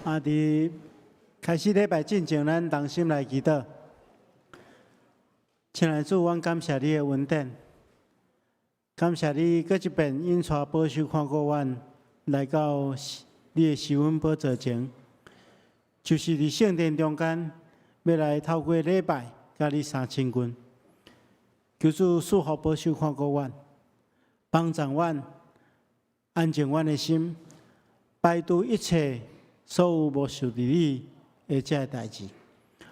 啊！佇開始禮拜進前，咱同心來祈禱。親愛主，阮感謝你的恩典，感謝你閣一遍引帶保守看顧阮來到你的施恩寶座前，就是佇聖殿中間，欲來透過禮拜佮你相親近。求主賜福保守看顧阮，幫助阮安靜阮的心，排除一切所有無屬佇你的這个代誌，予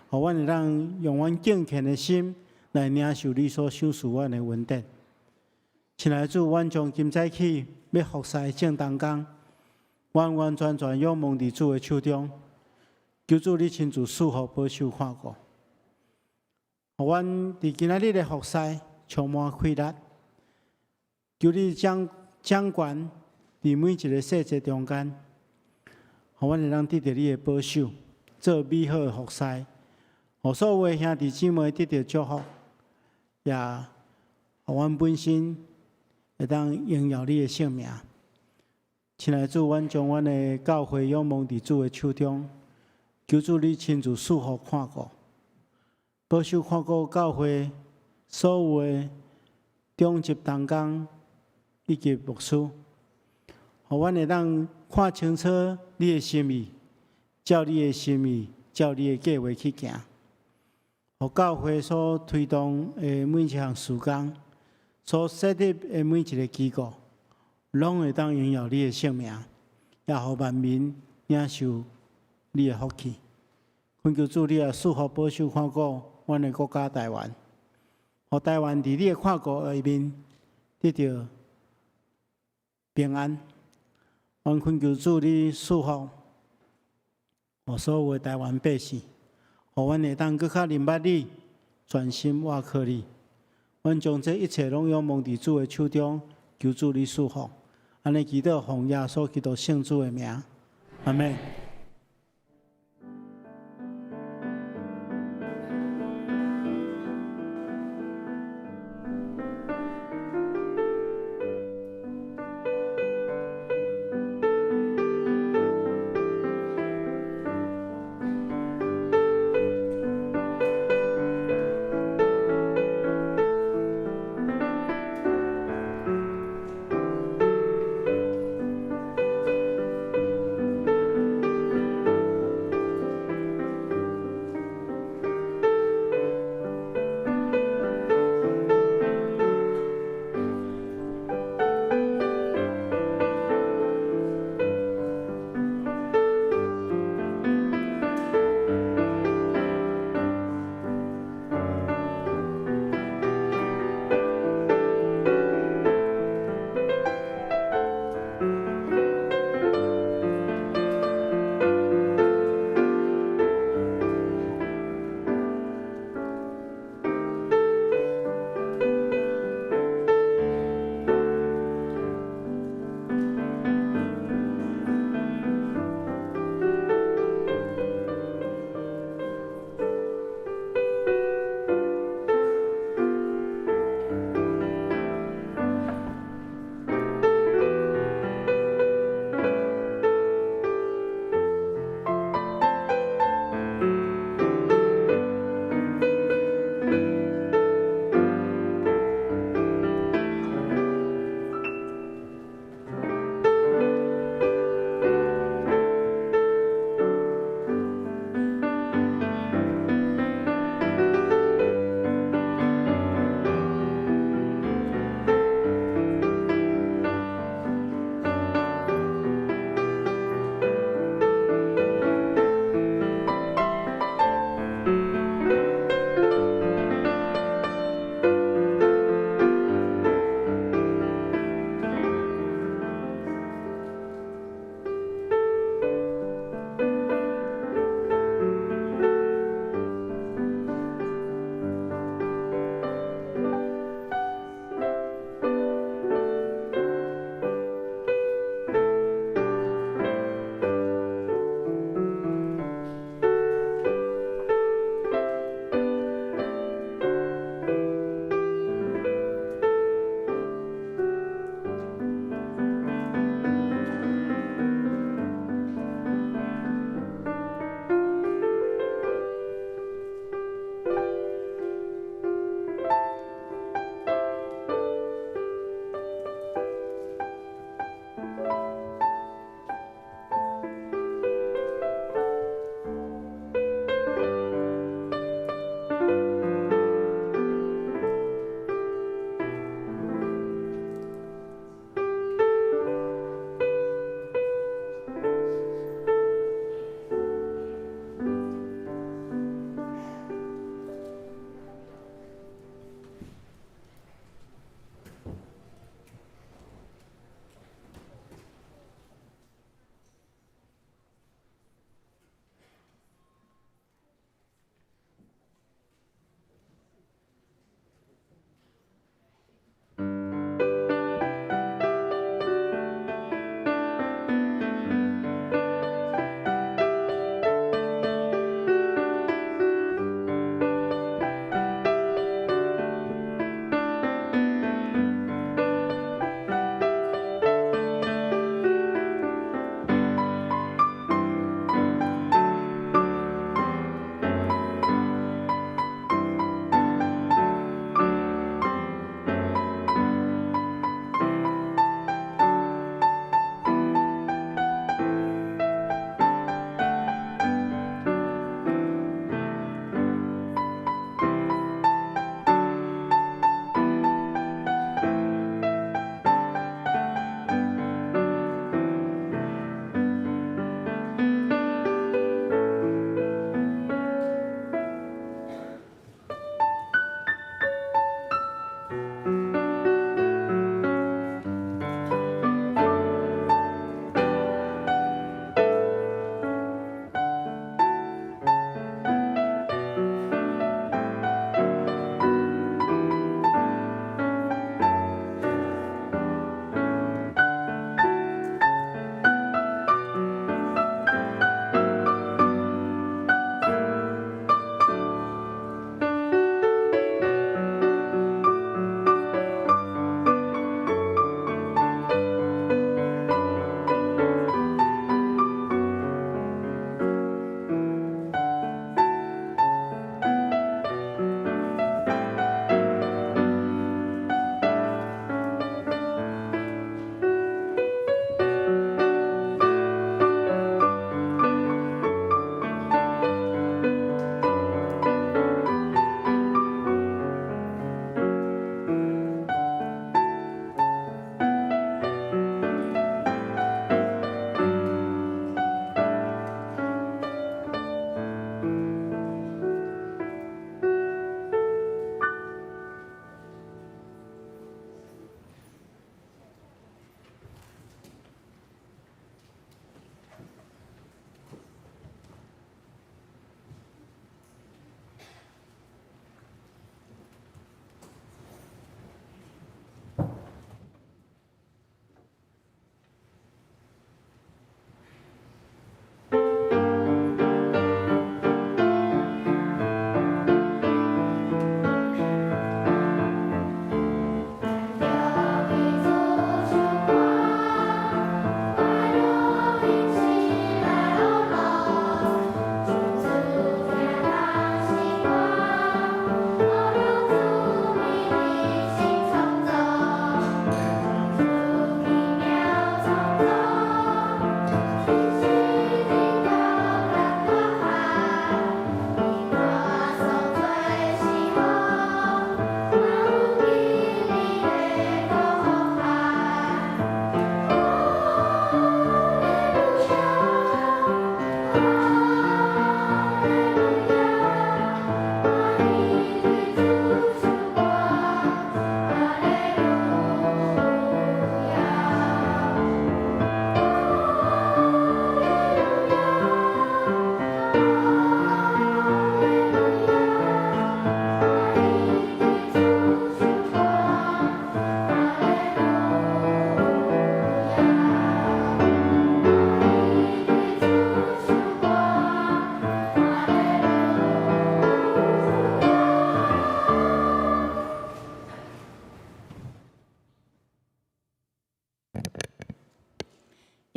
阮會當用阮敬虔的心來領受你所賞賜阮的恩典。親愛的主，阮從今早起欲服侍的眾同工，完完全全仰望佇主的手中，求主你親自賜福保守看顧，予阮佇今仔日的服侍充滿氣力。求你掌掌權佇每一个細節中間，予阮會當得著你的保守，做美好的服侍，予所有的兄弟姊妹得著祝福，也予阮本身會當榮耀你的聖名。親愛的主，阮將阮的教會仰望佇主的手中，求主你親自賜福看顧，保守看顧教會所有的長執同工以及牧師，予阮會當看清楚你的心意，照你的心意，照你的計劃去行。予教會所推動的每一項事工，所設立的每一个機構，攏會當榮耀你的聖名，也予萬民領受你的福氣。懇求主，你也賜福保守看顧阮的國家台灣，予台灣佇你的看顧下面得著平安。阮懇求主，你賜福予所有的台灣百姓，予阮會當閣較認捌你，全心倚靠你。阮將這一切攏仰望佇主的手中，求主你賜福。按呢祈禱，奉耶穌基督聖子的名，阿們。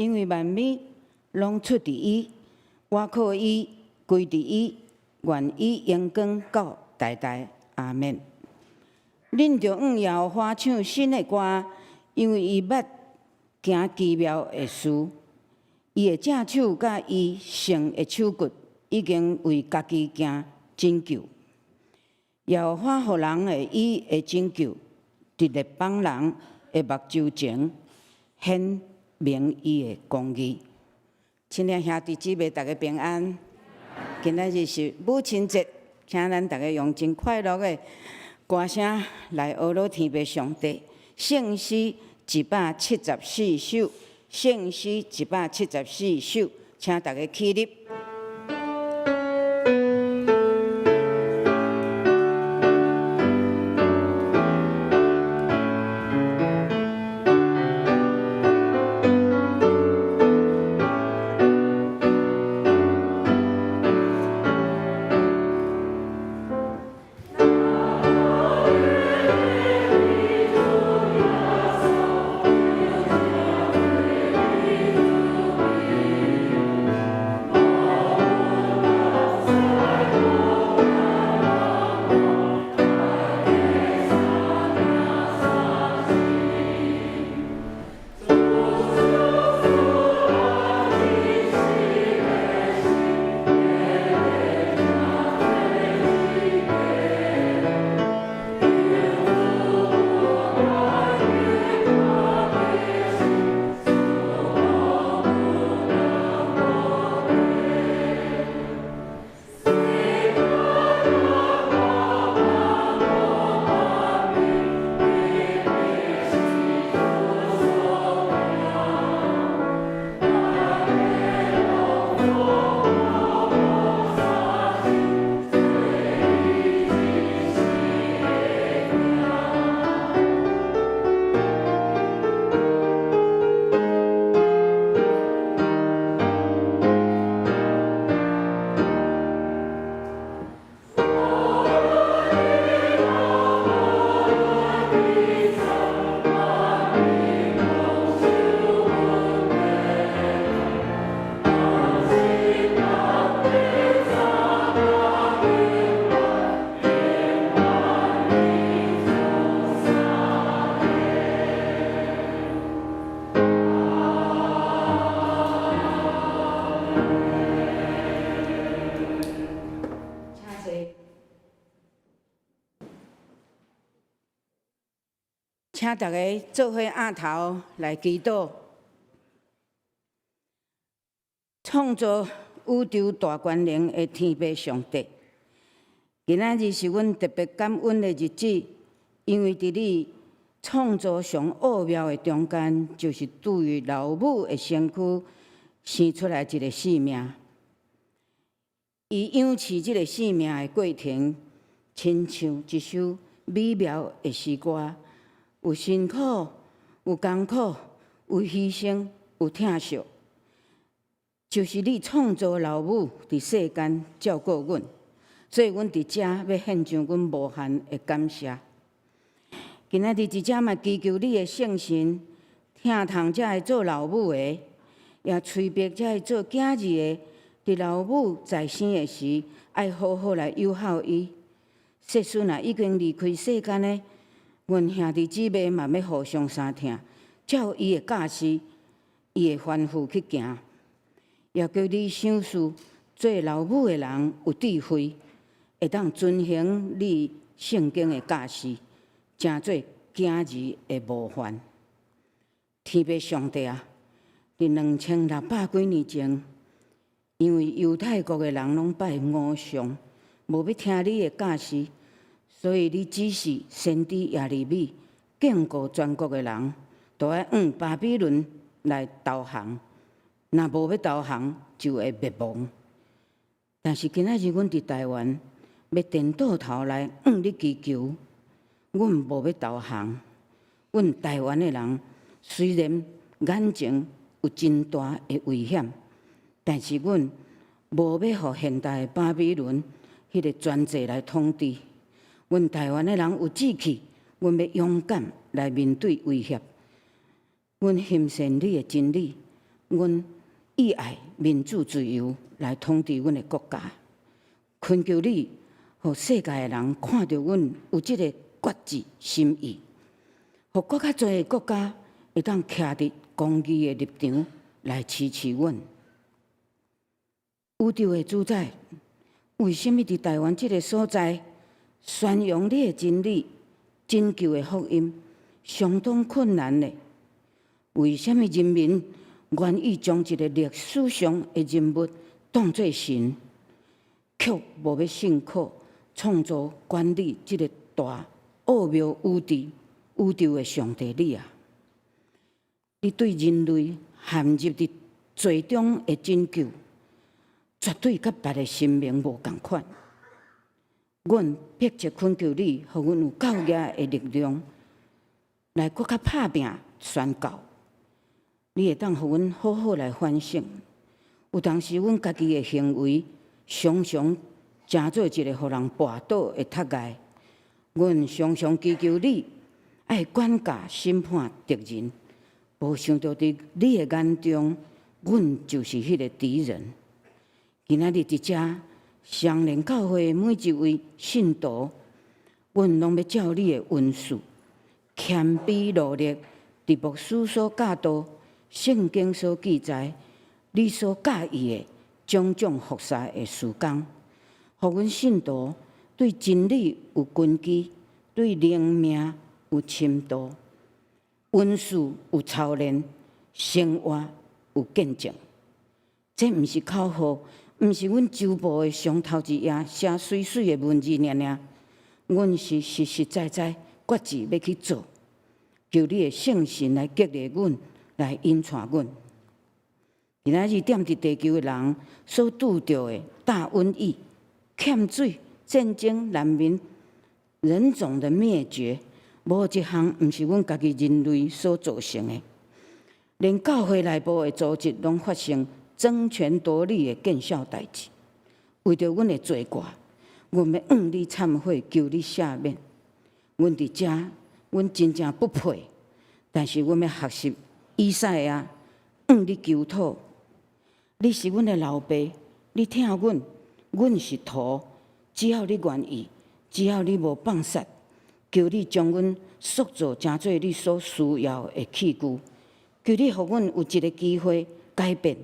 因為萬物攏出佇伊，倚靠伊，歸佇伊，願伊榮光到代代。阿門。恁著向耶和華唱新的歌，因為伊捌行奇妙的事。伊的正手佮伊聖的手骨已經為家己行拯救。耶和華予人會伊的拯救，佇列邦人的目睭前顯明伊的公義。親愛兄弟姊妹，大家平安。今仔日是母親節，請咱大家用真快樂的歌聲來呵咾天父上帝。聖詩174首，聖詩一百七十四首，請大家起立。請大家做伙徛頭來祈禱。創造宇宙大權能的天父上帝，今仔日是阮特別感恩的日子，因為佇你創造上奧妙的中間，就是對老母的身軀生出來一個生命。伊養飼這個生命的過程，親像一首美妙的詩歌，有辛苦，有艱苦，有犧牲，有疼惜。就是你創造老母佇世間照顧阮，所以阮佇遮欲獻上阮無限的感謝。今仔日佇遮嘛祈求你的聖神，疼痛遮个做老母的，也催逼遮個做囝兒的，佇老母在生的時，愛好好來友好伊。即使若已經離開世間的，阮兄弟姊妹嘛欲互相相疼，照伊的教示、伊的吩咐去行。也求你賞賜做老母的人有智慧，會當遵行你聖經的教示，成做囝兒的模範。天父上帝啊，佇2600幾年前，因為猶太國的人攏拜偶像，無欲聽你的教示，所以你指示先知耶利米警告全國的人，都愛向巴比倫來投降。若無欲投降，就會滅亡。但是今仔日阮佇台灣，欲顛倒頭來向你祈求，阮無欲投降。阮台灣的人雖然眼前有真大的危險，但是阮無欲予現代的巴比倫彼个專制來統治。阮台灣的人有志氣，阮欲勇敢來面對威脅。阮深信你的真理，阮以愛民主自由來統治阮的國家。懇求你，予世界的人看著阮有這个決志心意，予閣較濟的國家會當徛佇公義的立場來支持阮。宇宙的主宰，為啥物佇台灣這个所在宣揚你的真理、拯救的福音，相當困難呢？為啥物人民願意將一个歷史上的人物當做神，卻無欲信靠創造管理這个大奧妙宇宙的上帝你啊？你對人類陷入佇罪中的拯救，絕對佮別个神明無仝款。阮迫切懇求你，予阮有夠額的力量，來閣較拍拚宣告。你會當予阮好好來反省。有當時，阮家己的行為，常常成做一个予人跋倒的踢礙。阮常常祈求你，愛管教審判敵人，無想著佇你的眼中，阮就是彼个敵人。今仔日佇遮雙連教會的每一位信徒，阮攏欲照你的恩賜，謙卑努力，佇牧師所教導、聖經所記載、你所教義的種種服侍的事工，予阮信徒對真理有根基，對靈命有深度，恩賜有操練，生活有見證。這毋是口號，毋是阮周報的上頭一頁寫媠媠的文字爾爾，阮是實實在在決志欲去做，求你的聖神來激勵阮，來引帶阮。今仔日踮佇地球的人所拄著的大瘟疫、欠水、戰爭、難民、人種的滅絕，無一項毋是阮家己人類所造成的。連教會內部的組織攏發生爭權奪利的見笑代誌。為著阮的罪過，阮欲向你懺悔，求你赦免。阮佇遮，阮真正不配，但是阮欲學習以賽亞，向你求討。你是阮的老爸，你疼阮，阮是土。只要你願意，只要你無放殺，求你將阮塑造成做你所需要的器具。求你予阮有一个機會改變，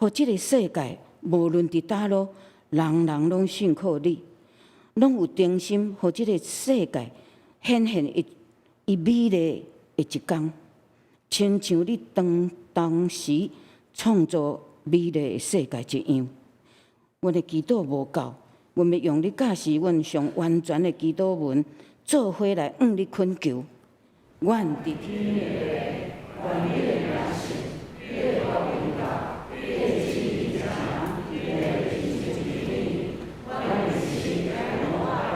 予這个世界無論佇佗落，人人攏信靠你，攏有忠心，予這个世界顯現伊伊美麗的一天，親像你當當時創造美麗的世界一樣。阮的祈禱無夠，阮欲用你教示阮上完全的祈禱文，做伙來向你懇求。願佇天的父，願你的名聖，你的國臨到，你的旨意執行，佇地親像佇天。阮的食物愛予阮，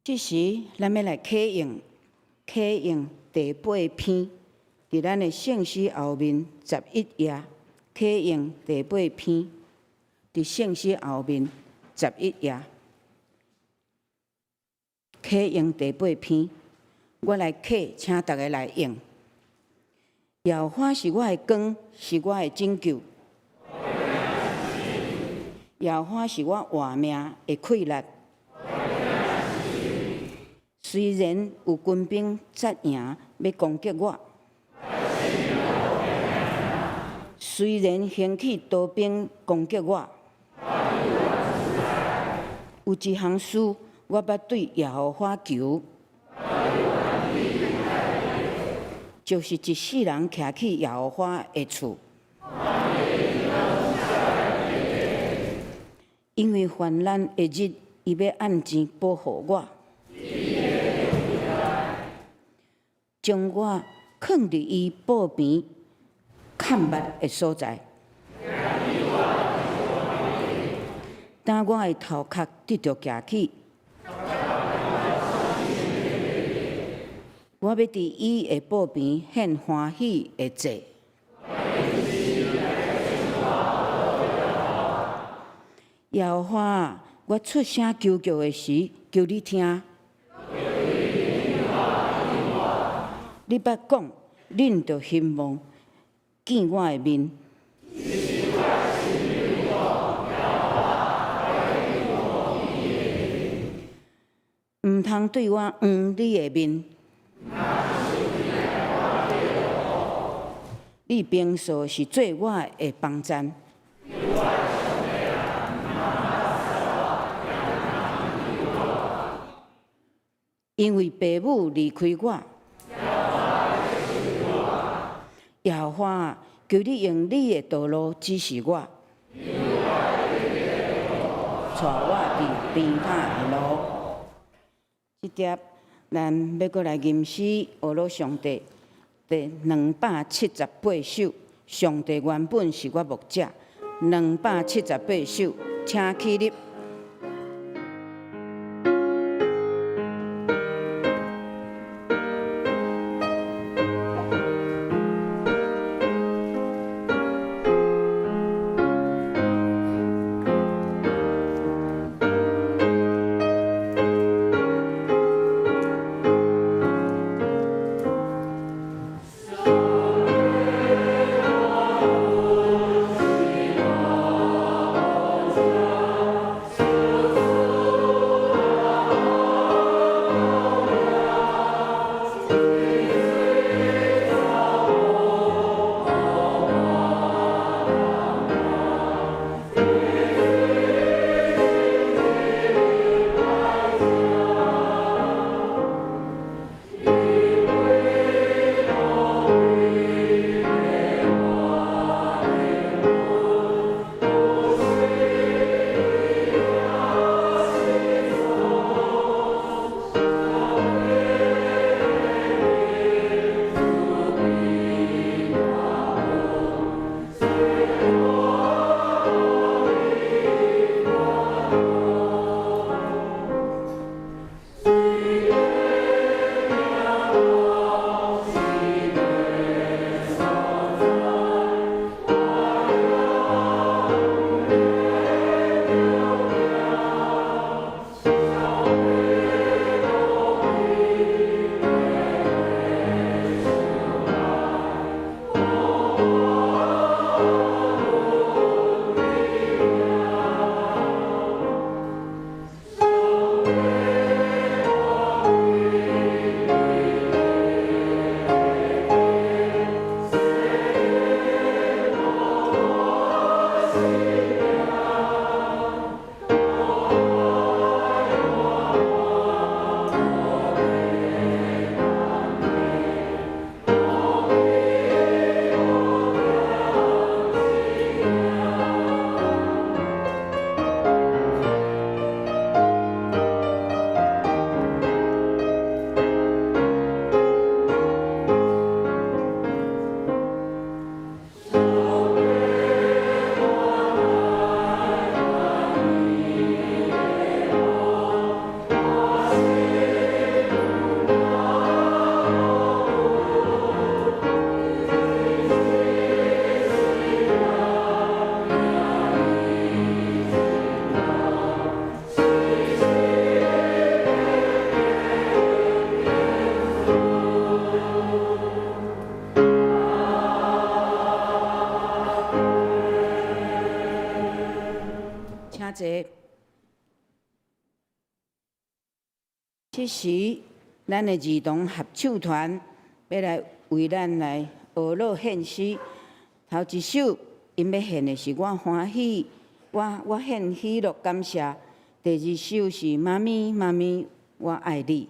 這時，咱欲來啟用，啟用第八篇，佇咱的聖詩後面11頁，啟用第八篇，佇聖詩後面十一頁，啟用第八篇，我來啟，請大家來應。耶和華是我的光，是我的拯救。耶和華是我活命的氣力。雖然有軍兵紮營欲攻擊我，雖然興起刀兵攻擊我，有一項事我捌對耶和華求，就是一世人徛去耶和華的厝。因為患難的日，伊欲按錢保護我，將我囥佇伊寶邊崁密的所在。當我的頭殼得著舉起，我欲佇伊的寶邊獻歡喜的祭。耶和華，我出聲求叫的時，求你聽。你捌講，恁著興望見我的面。毋通對我掩你的面。你平素是做我的幫贊。因為父母離開我，耶和華，求你用你的道路指示我，帶我佇平坦的路。這碟咱欲閣來吟詩，呵咾上帝第278首。上帝原本是我牧者，278首，請起立。請坐。這時，咱的兒童合唱團欲來為咱來呵咾獻詩。頭一首，𪜶欲獻的是我歡喜，我獻喜樂感謝。第二首是《媽咪媽咪我愛你》。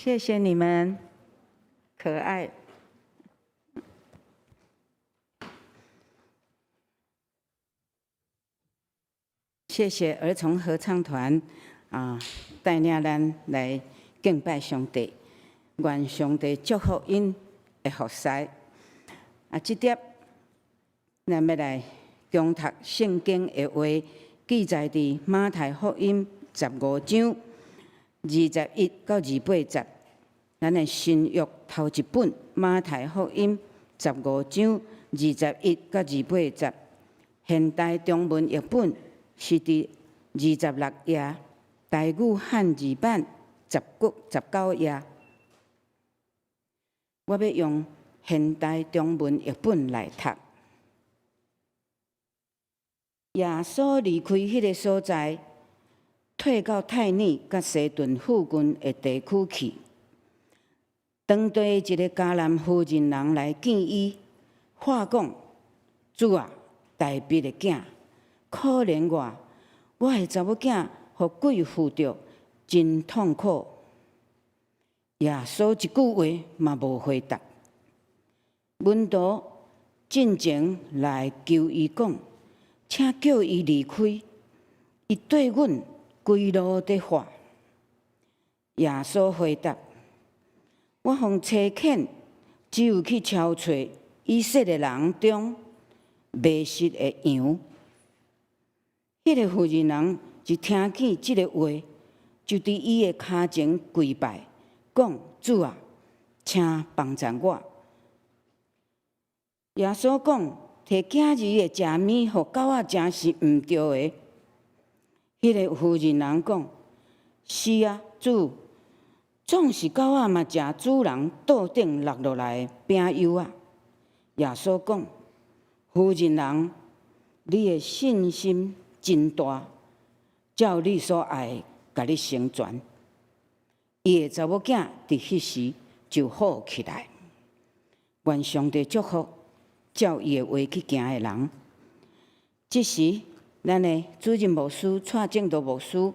謝謝你們，可愛。謝謝兒童合唱團啊，帶領咱來敬拜上帝，願上帝祝福𪜶的服侍。啊，這碟咱欲來恭讀聖經的話，記載佇馬太福音15章21到28節。咱的新約頭一本馬太福音十五章二十一到二八節，現代中文譯本是佇26頁，台語漢字版19頁。我欲用現代中文譯本來讀。耶穌離開彼个所在，退到泰爾佮西頓附近的地區去。當地一个迦南婦人人來見伊，喊講：主啊，大衛的囝，可憐我，我的查某囝予鬼附著，真痛苦。耶穌一句話嘛無回答。門徒進前來求伊講：請叫伊離開，伊綴阮規路佇喊。耶穌回答：我奉差遣，只有去搜揣以色列人中迷失的羊。彼个婦人人一聽見這个話，就佇伊的跤前跪拜，講：主啊，請幫贊我。耶穌講：提囝兒的食物予狗仔食是毋對的。彼个婦人人講：是啊，主。總是狗仔嘛食主人桌頂落落來的餅幼仔。耶穌講：婦人人，你的信心真大，照你所愛的，共你成全。伊的查某囝佇彼時就好起來。願上帝祝福，照伊的話去行的人。這時，咱的主任牧師蔡正道牧師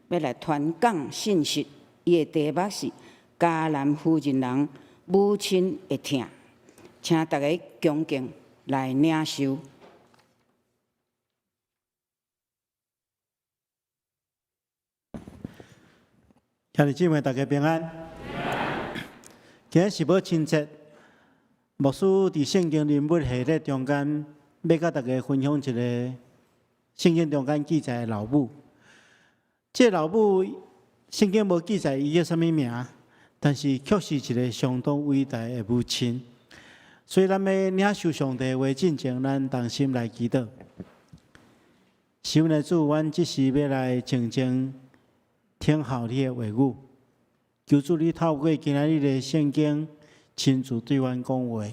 欲來傳講信息。伊的題目是迦南婦人人母親的疼，請大家恭敬來領受。兄弟姊妹，大家平安。今日是母親節，牧師佇聖經人物系列中間，欲佮大家分享一个聖經中間記載的老母。這个老母，聖經無記載伊叫啥物名，但是卻是一个相當偉大的母親。所以，咱欲領受上帝的話進前，咱同心來祈禱。是阮的主，阮這時欲來靜靜聽候你的話語。求主你透過今仔日的聖經，親自對阮講話，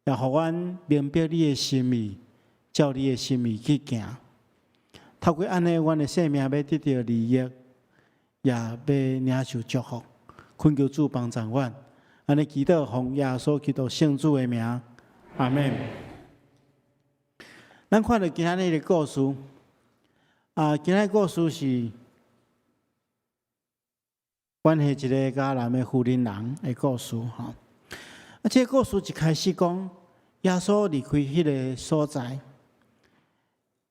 也予阮明白你的心意，照你的心意去行。透過按呢，阮的生命欲得著利益，也欲領受祝福。懇求主幫助阮，按呢祈禱，奉耶穌基督聖子的名，阿們。咱看著今仔日的故事，啊，今仔日故事是關係一个迦南的婦人人的故事，吼。啊，這个故事一開始講，耶穌離開彼个所在，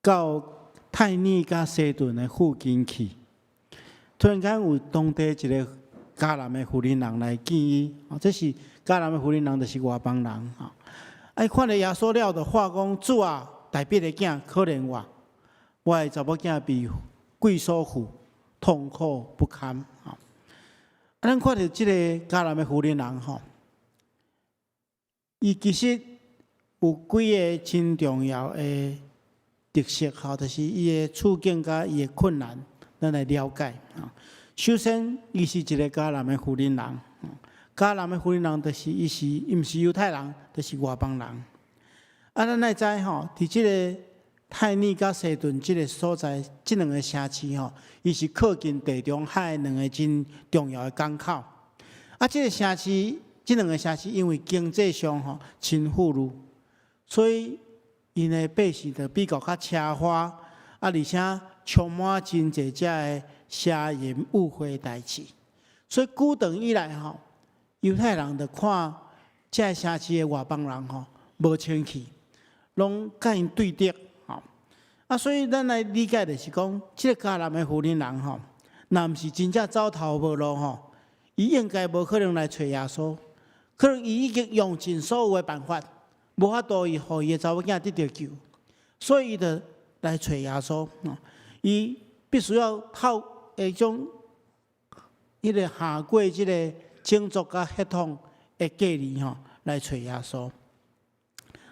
到泰爾佮西頓的附近去。突然間有當地一个迦南的婦人人來見伊，這是迦南的婦人人，就是外邦人，吼。啊，伊看著耶穌了，就喊講：主啊，大衛的囝，可憐我，我的查某囝被鬼所附，痛苦不堪。啊，咱看著這个迦南的婦人人，吼，伊其實有幾个真重要的特色，吼，就是伊的處境佮伊的困難，咱來了解。首先，伊是一个迦南的婦人人，迦南的婦人人就是伊是伊毋是猶太人，就是外邦人。啊，咱愛知吼，佇這个泰爾佮西頓這个所在，這兩个城市吼，伊是靠近地中海兩个真重要的港口。啊，這个城市，這兩个城市因為經濟上吼真富裕，所以𪜶的百姓就比較較奢華，啊，而且充滿真濟遮的邪淫污穢代誌。所以古長以來吼，猶太人就看這个城市的外邦人吼無清氣，攏佮𪜶對敵吼。啊，所以咱來理解就是講，這个迦南的婦人人吼，若毋是真正走投無路吼，伊應該無可能來揣耶穌。可能伊已經用盡所有的辦法，無法度伊予伊的查某囝得著救，所以伊就來揣耶穌。伊必須要透彼種彼个跨過這个種族佮血統的隔離吼，來揣耶穌。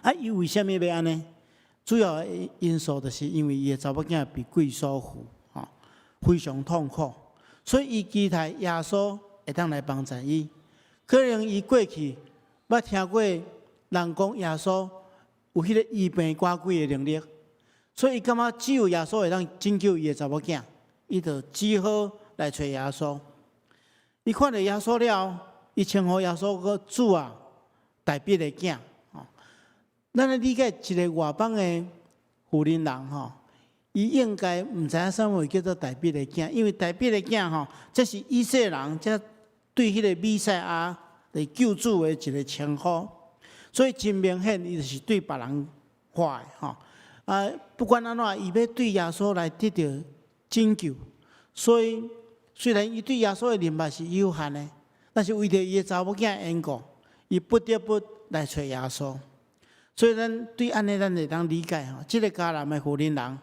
啊，伊為啥物欲按呢？主要的因素就是因為伊的查某囝被鬼所附，吼，非常痛苦，所以伊期待耶穌會當來幫助伊。可能伊過去捌聽過人講耶穌有彼個醫病趕鬼的能力，所以伊感覺只有耶穌會當拯救伊的查某囝，伊就只好來揣耶穌。伊看著耶穌了，伊稱呼耶穌講主啊，大衛的囝。咱來理解一个外邦的婦人人吼，伊應該毋知影啥物叫做大衛的囝，因為大衛的囝吼，這是以色列人這對彼个彌賽亞的救主的一个稱呼，所以真明顯，伊就是對別人話的吼。啊，不管按怎，伊欲對耶穌來得著拯救，所以雖然伊對耶穌的認捌是有限的，但是為著伊的查某囝緣故，伊不得不來揣耶穌。所以咱對按呢，咱會當理解吼，這个迦南的婦人人，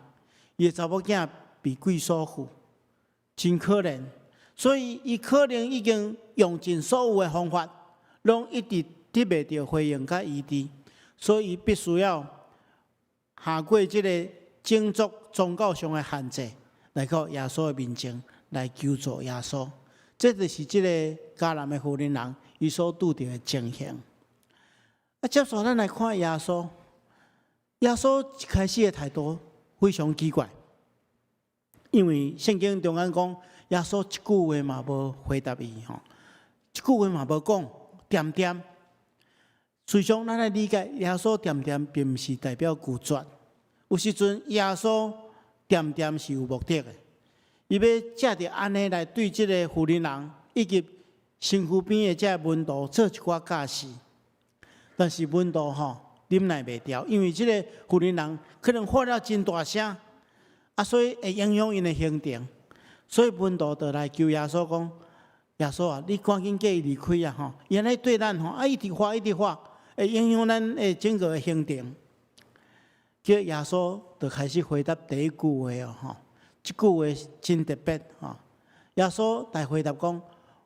伊的查某囝被鬼所附，真可憐。所以伊可能已經用盡所有的方法，攏一直得袂著回應佮醫治，所以伊必須要跨過這个種族宗教上的限制，來到耶穌的面前來求助耶穌。這就是這个迦南的婦人人伊所拄著的情形。啊，接續咱來看耶穌，耶穌一開始的態度非常奇怪，因為聖經中間講，耶穌一句話嘛無回答伊吼，一句話嘛無講，恬恬。事實上，咱來理解耶穌恬恬，並毋是代表拒絕。有時陣耶穌恬恬是有目的的，伊欲藉著按呢來對這个婦人人以及身軀邊的這个門徒做一寡教示。但是門徒吼忍耐袂牢，因為這个婦人人可能喊了真大聲，啊，所以會影響𪜶的行程。所以門徒就來求耶穌講：耶穌啊，你趕緊叫伊離開啊！吼，伊按呢對咱吼，啊，一直喊一直喊，會影響咱的整個的行程。叫耶穌就開始回答第一句話哦，吼，這句話真特別吼。耶穌來回答講：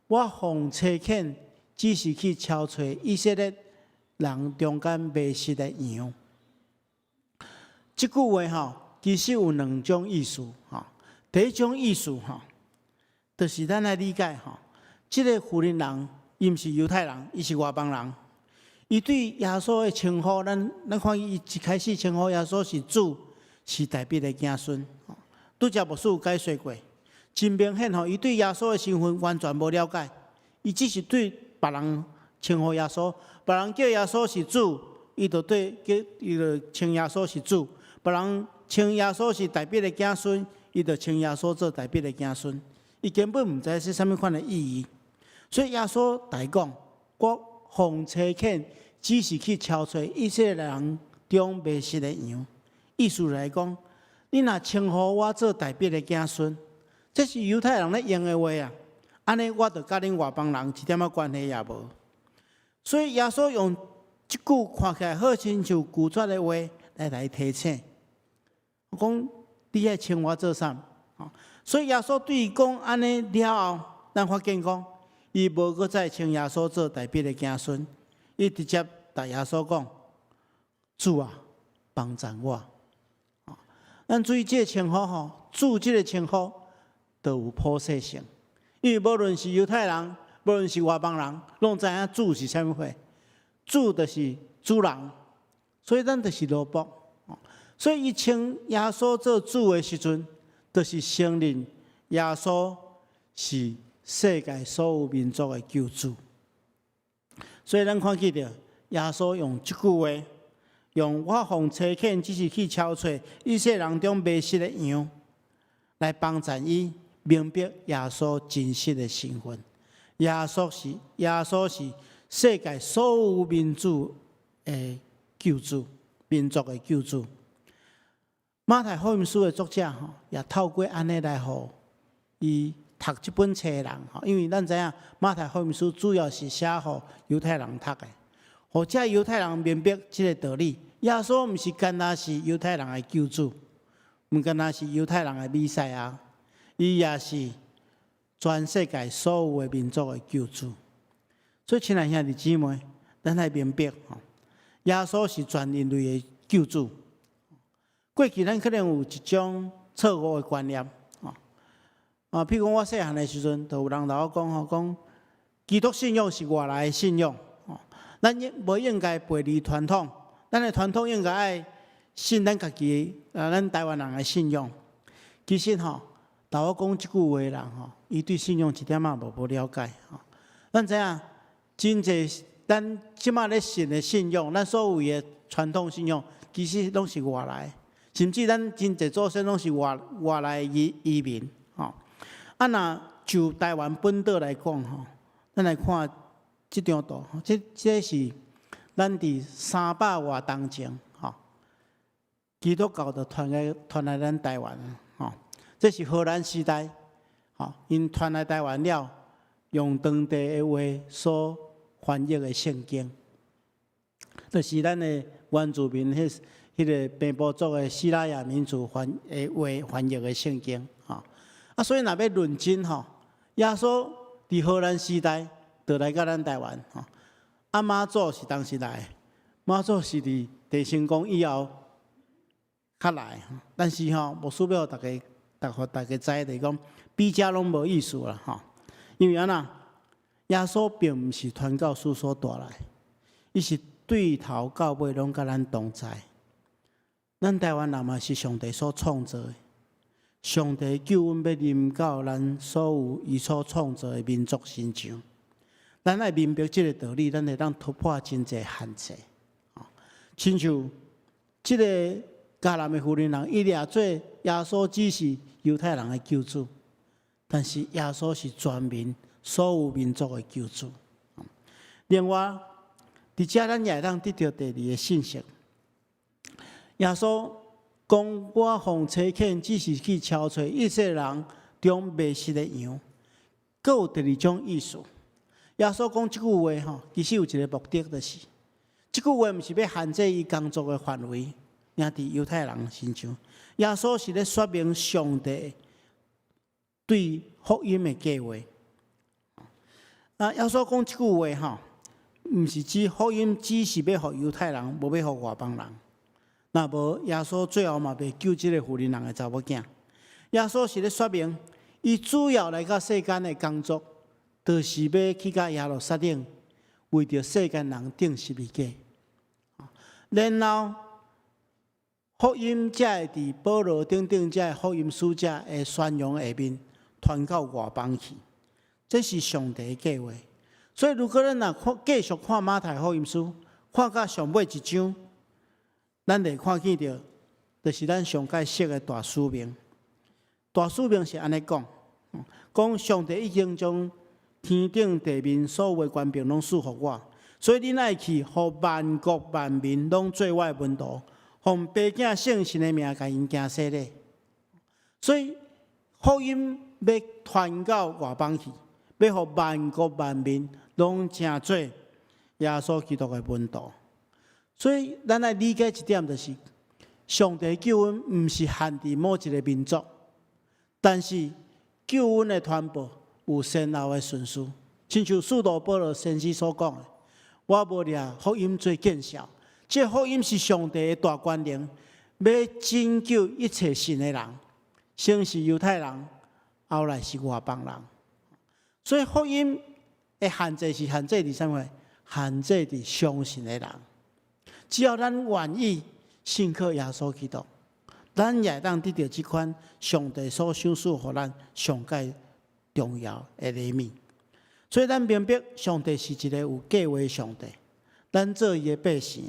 我奉差遣，只是去搜揣以色列人中間迷失的羊。這句話吼，其實有兩種意思吼。第一種意思吼，就是咱來理解吼，這个婦人人，伊毋是猶太人，伊是外邦人。伊對耶穌的稱呼，咱看伊一開始稱呼耶穌是主，是大衛的子孫。拄才牧師有解說過，真明顯吼，伊對耶穌的身份完全無了解，伊只是對別人稱呼耶穌，別人叫耶穌是主，伊就對叫伊就稱耶穌是主；別人稱耶穌是大衛的子孫，伊就稱耶穌做大衛的子孫。伊根本毋知是啥物款的意義，所以耶穌來講：我奉差遣，只是去搜揣以色列人中迷失的羊。意思來講，你若稱呼我做大衛的子孫，這是猶太人咧用的話啊。按呢，我就佮恁外邦人一點仔關係也無。所以耶穌用這句看起來好親像拒絕的話來提醒，講你愛稱我做啥？所以耶穌對伊講按呢了後，咱發現講，伊無閣再稱耶穌做大衛的子孫，伊直接對耶穌講：主啊，幫贊我。咱注意這个稱呼吼，主這个稱呼都有普世性，因為無論是猶太人，無論是外邦人，攏知影主是啥物貨。主就是主人，所以咱就是奴僕。所以伊稱耶穌做主的時陣，就是承認耶穌是世界所有民族的救主。所以咱看見著耶穌用這句話，用我奉差遣，只是去搜揣以色列人中迷失的羊，來幫助伊明白耶穌真實的身份。耶穌是世界所有民族的救主，民族的救主。馬太福音書的作者吼，也透過按呢來予伊讀這本冊的人吼，因為咱知影馬太福音書主要是寫予猶太人讀的，予這猶太人明白這个道理。耶穌毋是干焦是猶太人的救主，毋干焦是猶太人的彌賽亞，伊也是全世界所有的民族的救主。所以，親愛兄弟姊妹，咱愛明白吼，耶穌是全人類的救主。過去咱可能有一種錯誤的觀念，吼啊，譬如講我細漢的時陣，就有人共我講吼，講基督信仰是外來的信仰，吼，咱應無應該背離傳統，咱的傳統應該愛信咱家己啊，咱台灣人的信仰。其實吼，同我講這句話的人吼，伊對信仰一點仔無了解吼。咱知影，真濟咱這馬咧信的信仰，咱所謂的傳統信仰，其實攏是外來的，甚至咱真濟祖先攏是外來移民吼。啊，若就台灣本島來講吼，咱來看這張圖，這是咱佇三百外冬前吼，基督教就傳來咱台灣吼。這是荷蘭時代，吼，𪜶傳來台灣了，用當地的話所翻譯的聖經，就是咱的原住民彼個平埔族的西拉雅民族翻的話翻譯的聖經，吼。啊，所以若欲論真吼，耶穌佇荷蘭時代就來到咱台灣，吼。啊，媽祖是當時來的，媽祖是佇鄭成功以後較來，但是吼，牧師欲予大家，予大家知，就是講比較攏無意思啦，吼。因為按怎，耶穌並毋是傳教士所帶來，伊是對頭到尾攏佮咱同在。咱台灣人嘛是上帝所創造的，上帝救恩欲臨到咱所有伊所創造的民族身上。咱愛明白這个道理，咱會當突破真濟限制。親像這个迦南的婦人，伊掠做耶穌只是猶太人的救主，但是耶穌是全民所有民族的救主。另外，佇遮咱也會當得著第二个信息。耶穌講：我奉差遣，只是去召揣以色列人中迷失的羊。閣有第二種意思。耶穌講這句話吼，其實有一個目的，就是這句話毋是欲限制伊工作的範圍，爾佇猶太人身上。耶穌是咧說明上帝對福音的計劃。啊，耶穌講這句話吼，毋是指福音只是欲予猶太人，無欲予外邦人。若無耶穌最後嘛袂救這個婦人的查某囝。耶穌是咧說明，伊主要來到世間的工作，就是欲去到耶路撒冷，為著世間人釘十字架。然後福音才會佇保羅等等這福音使者的宣揚下面傳到外邦去。這是上帝的計劃。所以，如果咱若看繼續看馬太福音書，看到上尾一章，咱會看見著，就是咱上蓋熟的大使命。大使命是按呢講，講上帝已經將天頂地面所有的權柄攏賜予我，所以恁愛去，予萬國萬民攏做我的門徒，奉父子聖神的名，共𪜶行洗禮。所以福音欲傳到外邦去，欲予萬國萬民攏成做耶穌基督的門徒。所以咱愛理解一點，就是上帝救恩毋是限佇某一个民族，但是救恩的傳播有先後的順序。親像使徒保羅先知所講的，我無掠福音做見笑，這福音是上帝的大權能，欲拯救一切信的人，先是猶太人，後來是外邦人。所以福音的限制是限制佇啥物？限制佇相信的人。只要咱願意信靠耶穌基督，咱也會當得著這款上帝所賞賜予咱上蓋重要的禮物。所以咱明白上帝是一个有計劃的上帝，咱做伊的百姓，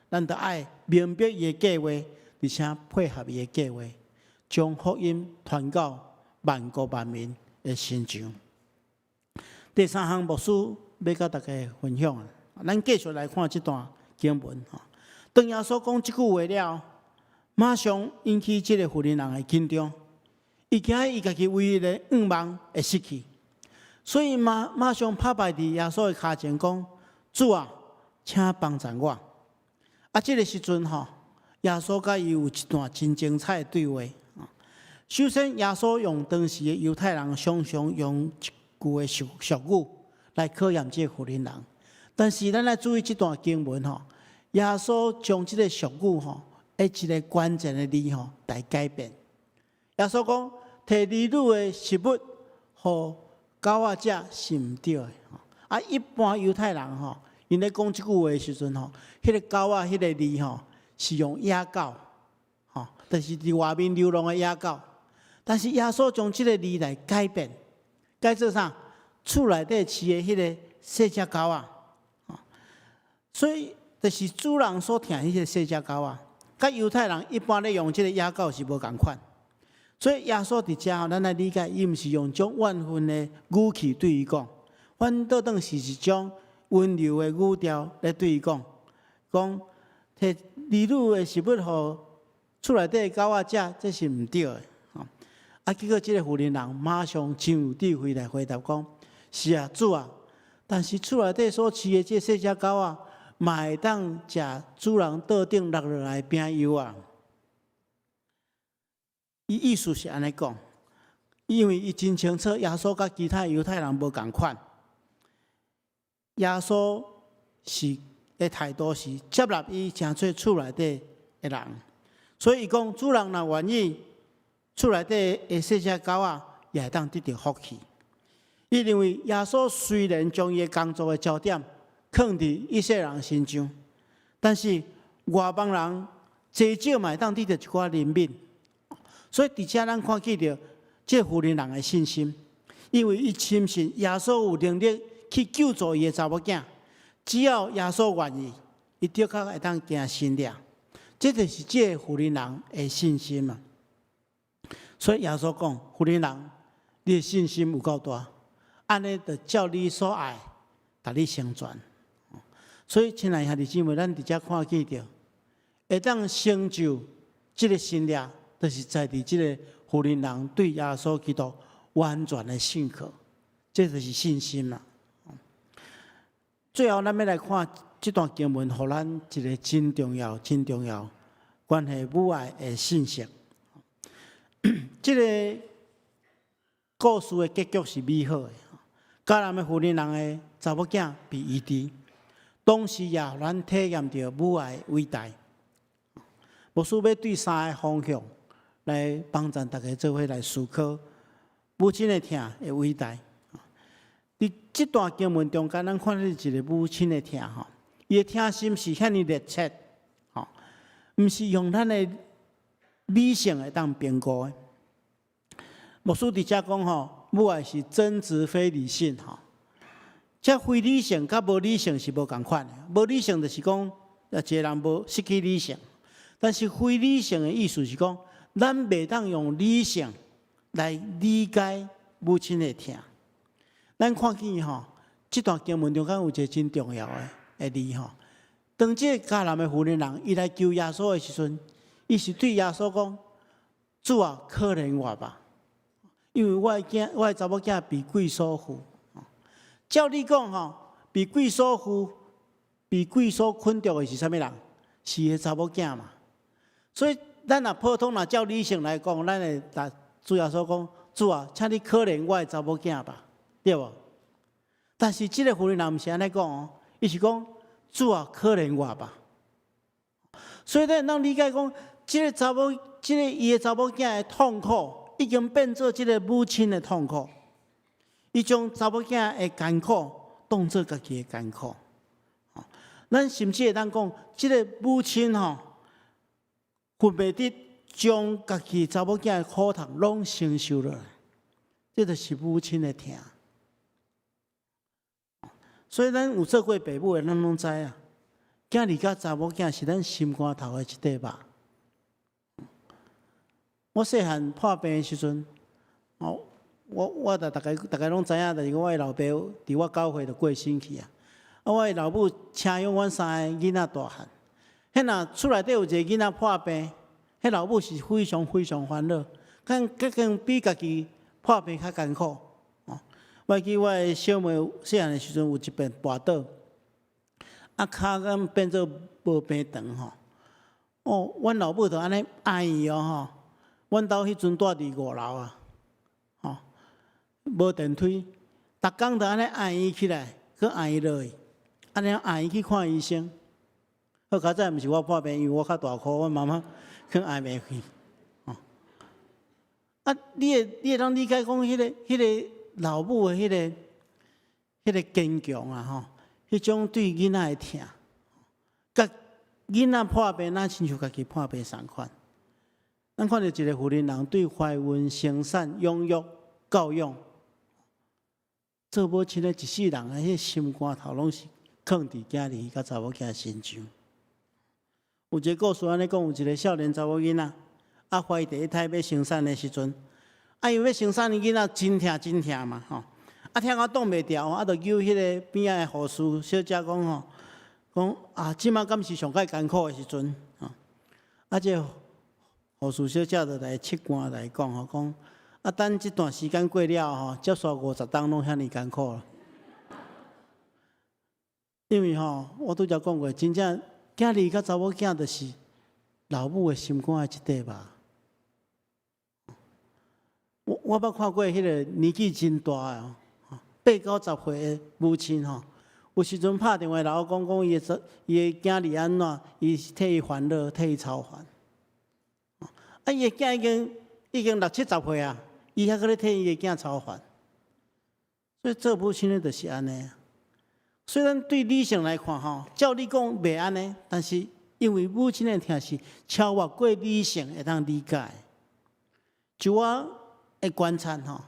咱著愛明白伊的計劃，而且配合伊的計劃，將福音傳到萬國萬民的身上。第三項牧師欲佮大家分享啊，咱繼續來看這段經文吼。當耶穌講這句話了，馬上引起這个婦人的緊張，伊驚伊家己唯一的願望會失去，所以馬上拍敗佇耶穌的跤前講：主啊，請幫贊我！啊，這个時陣吼，耶穌佮伊有一段真精彩的對話。首先，耶穌用當時的猶太人常常用一句的俗俗語來考驗這个婦人。但是，咱來注意這段經文吼，耶穌將這个俗語吼，的一个關鍵的字吼來改變。耶穌講，提兒女的食物予狗仔食是毋對的。啊，一般猶太人吼，𪜶咧講這句話的時陣吼，彼个狗仔彼个字吼是用野狗，吼，就是佇外面流浪的野狗。但是耶穌將這个字來改變，改做啥？厝內底飼的彼个細隻狗仔，所以就是主人所疼彼个細隻狗仔，佮猶太人一般咧用這个野狗是無仝款。所以耶穌佇遮吼，咱來理解，伊毋是用種怨恨的語氣對伊講，反倒轉是一種溫柔的語調來對伊講，講提兒女的食物予厝內底的狗仔食，這是毋對的。啊，結果這个婦人馬上真有智慧來回答講：是啊，主啊，但是厝內底所飼的這細隻狗仔，嘛會當食主人桌頂落落來的餅幼啊。伊意思是按呢講，因為伊真清楚耶穌佮其他猶太人無仝款。耶穌是的態度是接納伊成做厝內底的人，所以伊講主人若願意，厝內底的細隻狗仔也會當得著福氣。伊認為耶穌雖然將伊的工作的焦點放佇以色列人身上，但是外邦人濟少嘛會當得著一寡憐憫。所以佇遮咱看見著這婦人的信心，因為伊深信耶穌有能力去救助伊的查某囝，只要耶穌願意，伊的確會當行神蹟。這就是這個婦人的信心嘛。所以耶穌講：婦人，你的信心有夠大，按呢就照你所愛，予你成全。所以，親愛兄弟姊妹，咱佇遮看見著，會當成就這个神蹟，就是在佇這个婦人對耶穌基督完全的信靠，這就是信心啦。最後，咱欲來看這段經文，予咱一个真重要、真重要關係母愛的信息。這个故事的結局是美好的。迦南的婦人的查某囝被醫治，同時也予咱體驗著母愛的偉大。牧師欲對三個方向來幫助大家做伙來思考母親的疼的偉大。佇這段經文中間，咱看著一个母親的疼吼，伊的疼心是遐爾熱切，吼，毋是用咱的理性會當評估的。牧師佇遮講吼，母愛是真摯非理性吼。這非理性佮無理性是無仝款的。無理性就是講，一個人無失去理性。但是非理性的意思是講，咱袂當用理性來理解母親的疼。咱看見吼，這段經文中間有一个真重要的字吼。當這个迦南的婦人伊來求耶穌的時陣，伊是對耶穌講：主啊，可憐我吧，因為我的囝，我的查某囝被鬼所附。照理講吼，被鬼所附、被鬼所捆著的是啥物人？是伊的查某囝嘛。所以，咱若普通若照理性來講，咱會共主耶穌講：主啊，請你可憐我的查某囝吧，對無？但是這个婦人毋是按呢講哦，伊是講：主啊，可憐我吧。所以咱當理解講，這个查某，這个伊的查某囝的痛苦，已經變做這个母親的痛苦。伊將查某囝的艱苦當做家己的艱苦。咱甚至會當講，這个母親吼，分袂得將家己查某囝的苦痛攏承受落來，這就是母親的疼。所以咱有做過爸母的，咱攏知影，囝兒佮查某囝是咱心肝頭的一塊肉。我細漢破病的時陣，哦，我逐家攏知影，就是講我的老爸佇我9歲就過身去啊。啊，我的老母請養阮三个囡仔大漢。彼若厝內底有一个囡仔破病，彼老母是非常非常煩惱，更比家己破病較艱苦。哦，我記我的小妹細漢的時陣有一遍跋倒，啊，跤敢變做無平長吼。哦，阮老母就按呢愛伊哦吼。阮兜彼陣住佇五樓啊，吼，無電梯，逐工就按呢按伊起來，閣按伊落去，按呢按伊去看醫生。好佳哉，毋是我破病，因為我較大箍，阮媽媽去按袂去。哦，啊，你會當理解講彼個老母的彼個堅強啊，吼，彼種對囡仔的疼，佮囡仔破病，若親像家己破病仝款。咱看著一個婦人人對懷孕、生產、養育、教養，做母親的一世人的彼個心肝頭，攏是囥佇囝兒佮查某囝身上。有一個故事按呢講，有一個少年查某囡仔，啊，懷第一胎欲生產的時陣，啊，因為欲生產的囡仔真疼真疼嘛，吼，啊，疼到擋袂牢，啊，就叫彼个邊仔的護士小姐講吼，講啊，這馬敢是上蓋艱苦的時陣，吼，啊，這個護士小姐就來試官來講吼，講啊，等這段時間過了吼，接續50冬攏遐爾艱苦啦。因為吼，我拄才講過，真正囝兒佮查某囝，就是老母的心肝的一塊肉。我捌看過彼個年紀真大的，八九十歲的母親吼，有時陣拍電話來我講講伊的囝兒按怎，伊替伊煩惱，替伊操煩。啊，伊的囝已經六七十歲啊，伊還閣咧替伊的囝操煩。所以做母親的就是按呢。雖然對理性來看吼，照理講袂按呢，但是因為母親的疼是超越過理性會當理解。就我的觀察吼，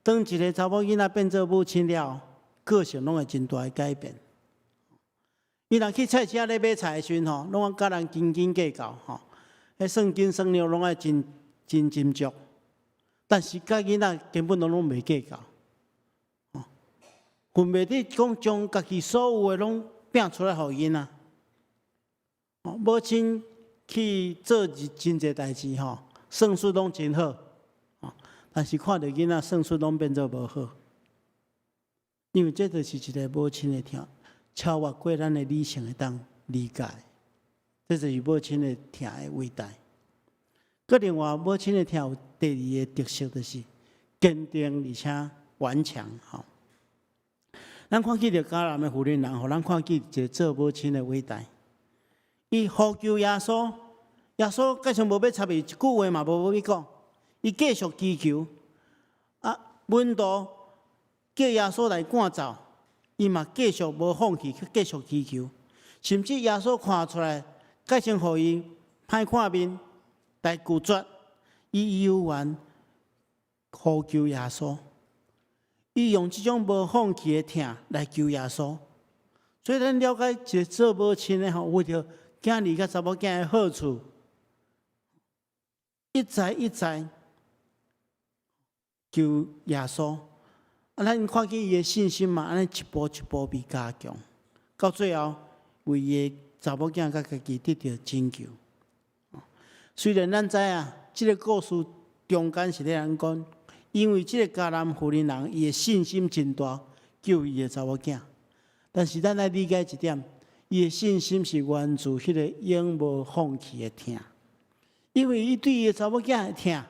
當一個查某囡仔變做母親了，個性攏會真大的改變。伊若去菜市仔咧買菜的時陣吼，攏愛佮人斤斤計較吼，彼算斤算兩攏愛真真斟酌。但是佮囡仔根本攏攏袂計較。分袂得講將家己所有的攏拚出來予囡仔。母親去做真濟代誌吼，算術攏真好，但是看著囡仔算術攏變做無好，因為這就是一個母親的疼，超越過咱的理性會當理解，這就是母親的疼的偉大。閣另外，母親的疼有第二个特色，就是堅定而且頑強。吼，咱看見著迦南的婦人人，予咱看見一個做母親的偉大。伊呼求耶穌，耶穌閣像無欲插伊，一句話嘛無欲講，伊繼續祈求。啊，門徒叫耶穌來趕走，伊嘛繼續無放棄，去繼續祈求。甚至耶穌看出來，閣像予伊歹看面來拒絕，伊猶原呼求耶穌。伊用這種無放棄的疼來求耶穌。所以咱了解一個做母親的吼，為著囝兒佮查某囝的好處，一再一再求耶穌。啊，咱看見伊的信心嘛，按呢一步一步被加強，到最後為伊的查某囝佮家己得著拯救。雖然咱知影，這个故事中間是咧按呢講，因為這个迦南婦人人伊的信心真大，救伊的查某囝。但是咱愛理解一點，伊的信心是源自彼个永無放棄的疼，因為伊對伊的查某囝的疼，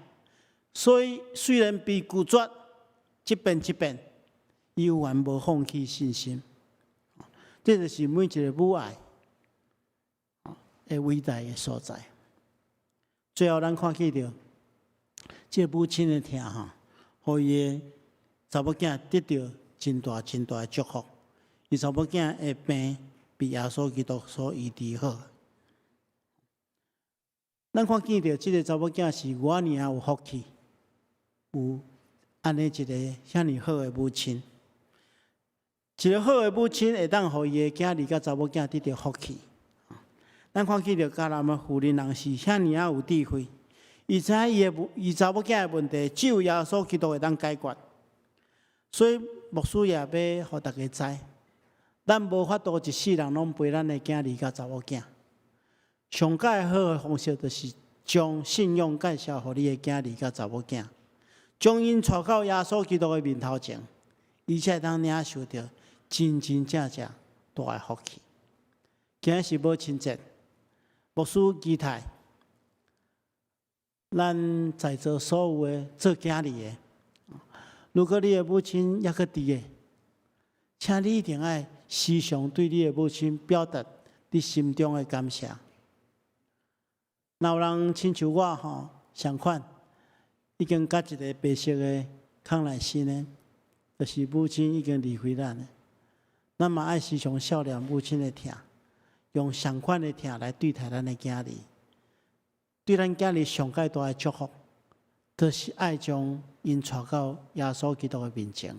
所以雖然被拒絕一遍一遍，伊猶原無放棄信心。這就是每一个母愛的偉大的所在。最後，咱看見著這个母親的疼吼，予伊的查某囝得著真大真大的祝福。伊查某囝的病被耶穌基督所醫治好。咱看見著這个查某囝是偌爾仔有福氣，有按呢一个遐爾好的母親。一个好的母親會當予伊的囝兒佮查某囝得著福氣。咱看見著迦南的婦人人是遐爾仔有智慧，伊知影伊的伊查某囝的問題，只有耶穌基督會當解決。所以牧師也欲予大家知，咱無法度一世人攏陪咱的囝兒佮查某囝。上蓋好的方式，就是將信仰介紹予你的囝兒佮查某囝，將𪜶帶到耶穌基督的面頭前，伊才會當領受著真真正正大的福氣。今仔是母親節，牧師期待咱在座所有的做囝兒的，如果你的母親猶閣佇的，請你一定愛時常對你的母親表達你心中的感謝。若有人親像我吼，相款，已經佮一个白色的康乃馨呢，就是母親已經離開咱了。咱嘛愛時常想念母親的疼，用相款的疼來對待咱的囝兒。對咱囝兒上蓋大的祝福，就是愛將𪜶帶到耶穌基督的面前，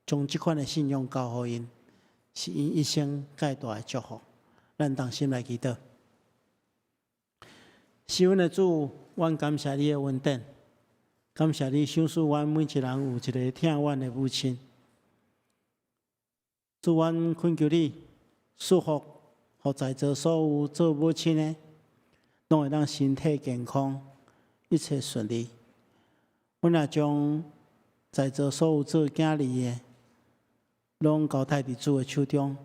將這款的信仰交予𪜶，是𪜶一生蓋大的祝福。咱同心來祈禱。是阮的主，阮感謝你的恩典，感謝你賞賜阮每一人有一个疼阮的母親。主，阮懇求你賜福，予在座所有做母親的，攏會當身體健康，一切順利。阮也將在座所有做囝兒的，攏交託佇主的手中，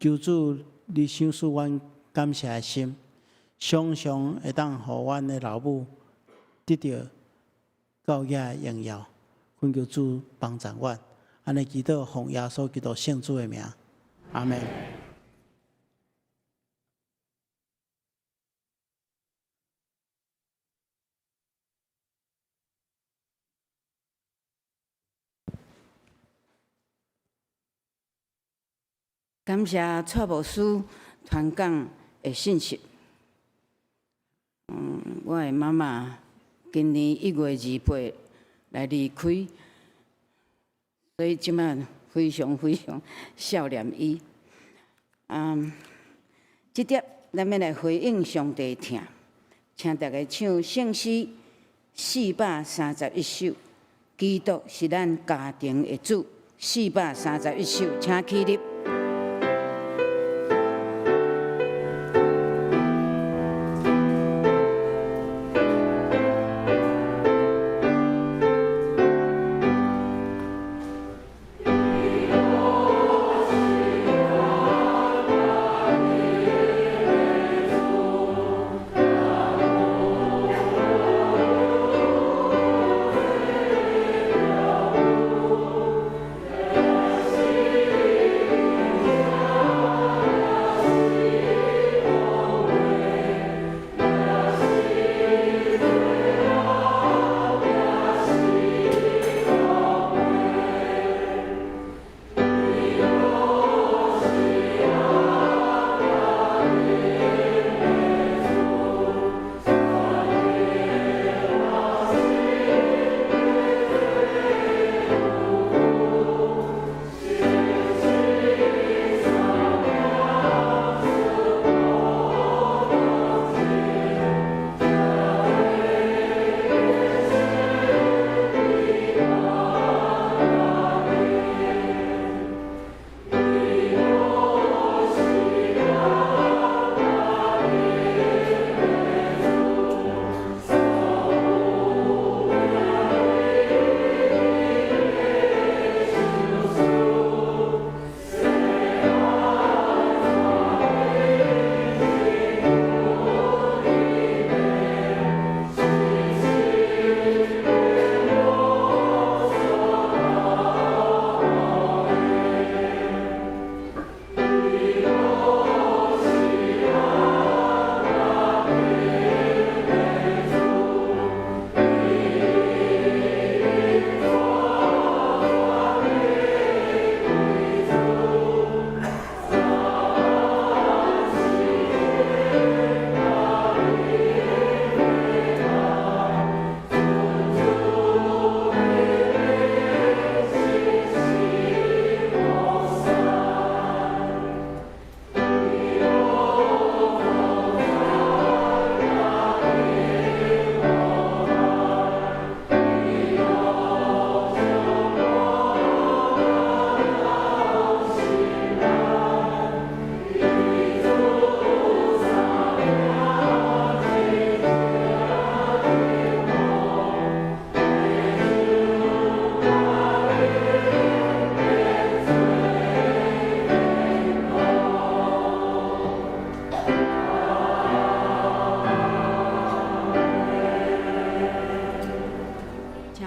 求主你賞賜阮感謝的心，常常會當予阮的老母得著教養的榮耀。懇求主幫助阮，按呢祈禱奉耶穌基督聖子的名，阿們。感謝蔡牧師傳講的信息。我的媽媽今年1月28來離開，所以這擺非常非常想念伊。這碟咱欲來回應上帝疼，請大家唱聖詩431首，基督是咱家庭的主。431首，請起立。 基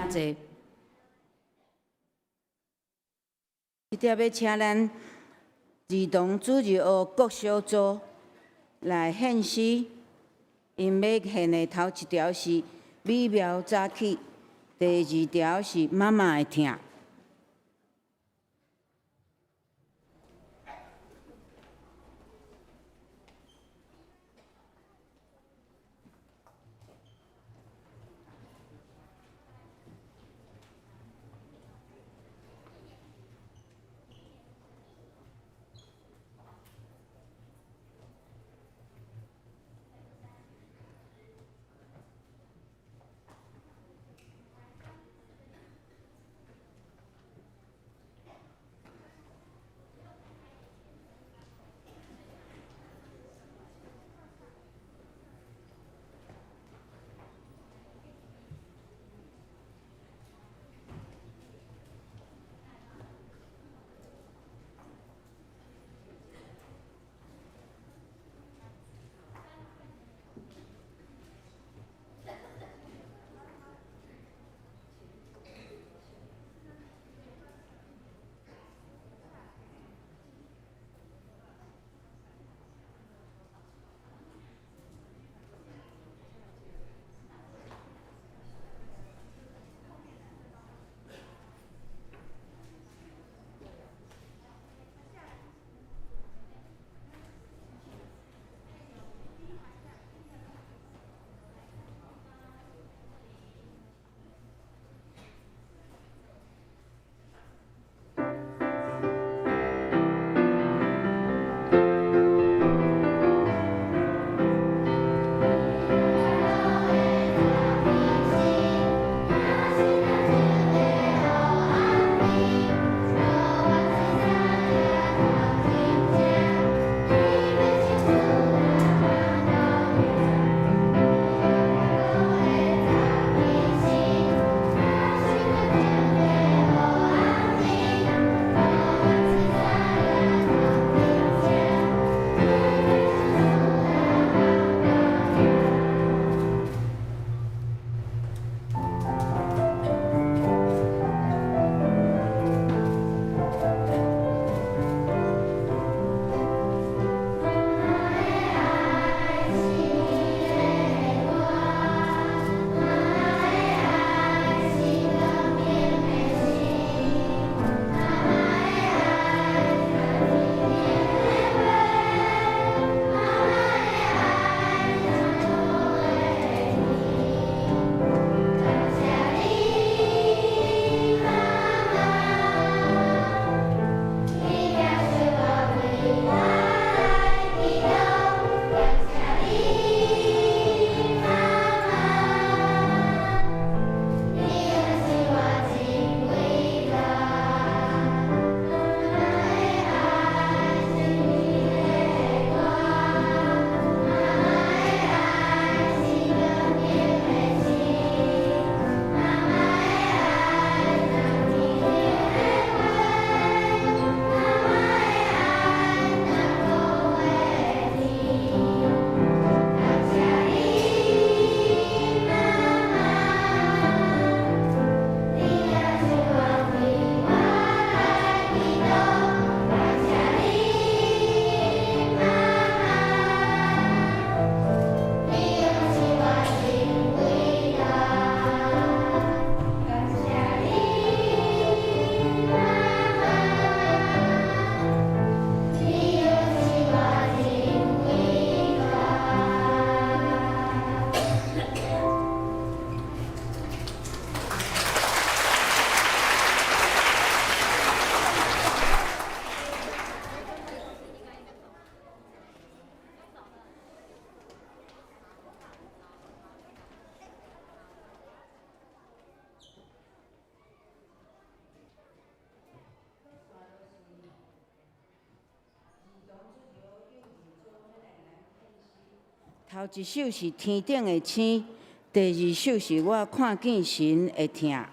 坐。這碟欲請咱兒童主日學國小組來獻詩，𪜶欲獻的頭一條是《美妙早起》，第二條是《媽媽的疼》。頭一首是天頂的星，第二首是我看見神的疼。